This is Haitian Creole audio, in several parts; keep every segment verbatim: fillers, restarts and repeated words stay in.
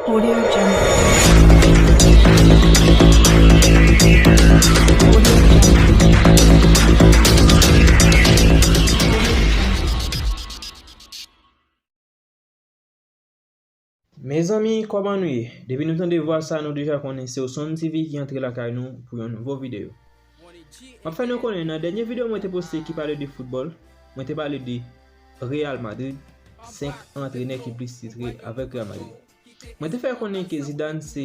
Audio Jungle. Mezanmi, kòman nou ye? Depi nou tande vwa sa, nou deja konnen se Osonn T V ki antre lakay nou pou yon nouvo videyo. M ap fè nou konnen, nan dènye videyo mwen te poste ki pale de foutbòl, mwen te pale de Real Madrid, senk antrenè ki plis titre avèk Real Madrid. Mwen te fè konnen ke Zidane se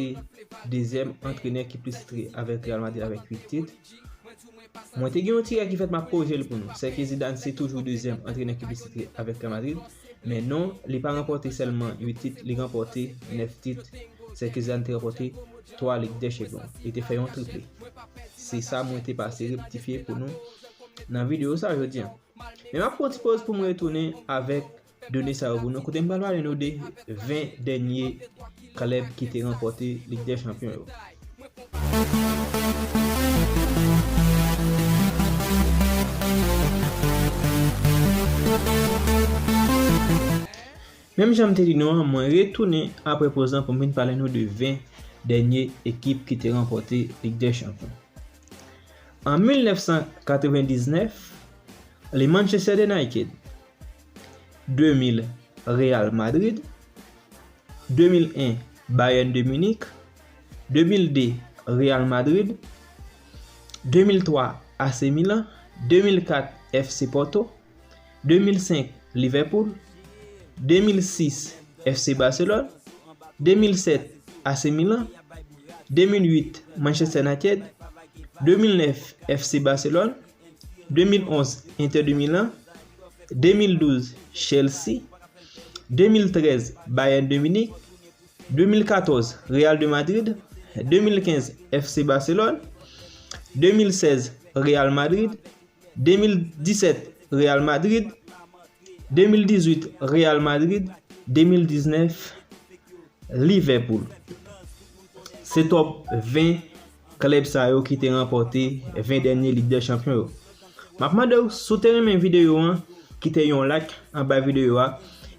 dezyèm antrenè ki plis titre avèk Real Madrid avèk uit tit. Mwen te gen yon ti règ ki fèt, m ap korije l pou nou. Sèke Zidane se toujou dezyèm antrenè ki plis titre avèk Real Madrid. Men non, li pa ranpòte sèlman uit tit, li ranpòte nèf tit. Sèke Zidane te ranpòte twa Lig dè Chanpyon. Li te fè yon triple. Se sa mwen te pase reptifye pou nou nan videyo sa jodi a. Men m ap pran ti poz pou m retounen avèk done sa yo pou nou. Kote m pral pale nou de ven dènye klèb ki te ranpòte Lig dè Chanpyon yo. Menm jan m te di nou an, mwen retounen apre poz lan pou m vin pale nou de ven dènye ekip ki te ranpòte Lig dè Chanpyon. An mil nèf san katrevendiznèf, li Manchester United, de mil Real Madrid, de mil en Bayern de Munich, de mil de Real Madrid, de mil twa A C Milan, de mil kat F C Porto, de mil senk Liverpool, de mil sis F C Barcelone, de mil sèt A C Milan, de mil uit Manchester United, de mil nèf F C Barcelone, de mil onz Inter de Milan, de mil douz Chelsea, de mil trèz Bayern de Munich, de mil katòz Real de Madrid, de mil kenz F C Barcelone, de mil sèz Real Madrid, de mil disèt Real Madrid, de mil dizuit Real Madrid, de mil diznèf Liverpool. Se top ven klèb sa yo ki te ranpòte ven dènye Lig dè Chanpyon yo. M ap mande w, si w te renmen videyo an, kite yon like anba videyo a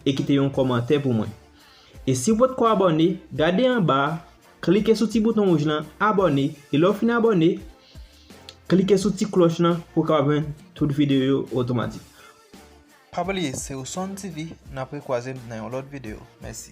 e kite yon kòmantè pou mwen. E si w potko abòne, gade anba a, klike sou ti bouton wouj lan, abòne, e lè w fin abòne, klike sou ti klòch lan pou w kapab jwenn tout videyo yo otomatik. Pa bliye, se Osonn T V, n ap rekwaze n nan yon lòt videyo. Mèsi.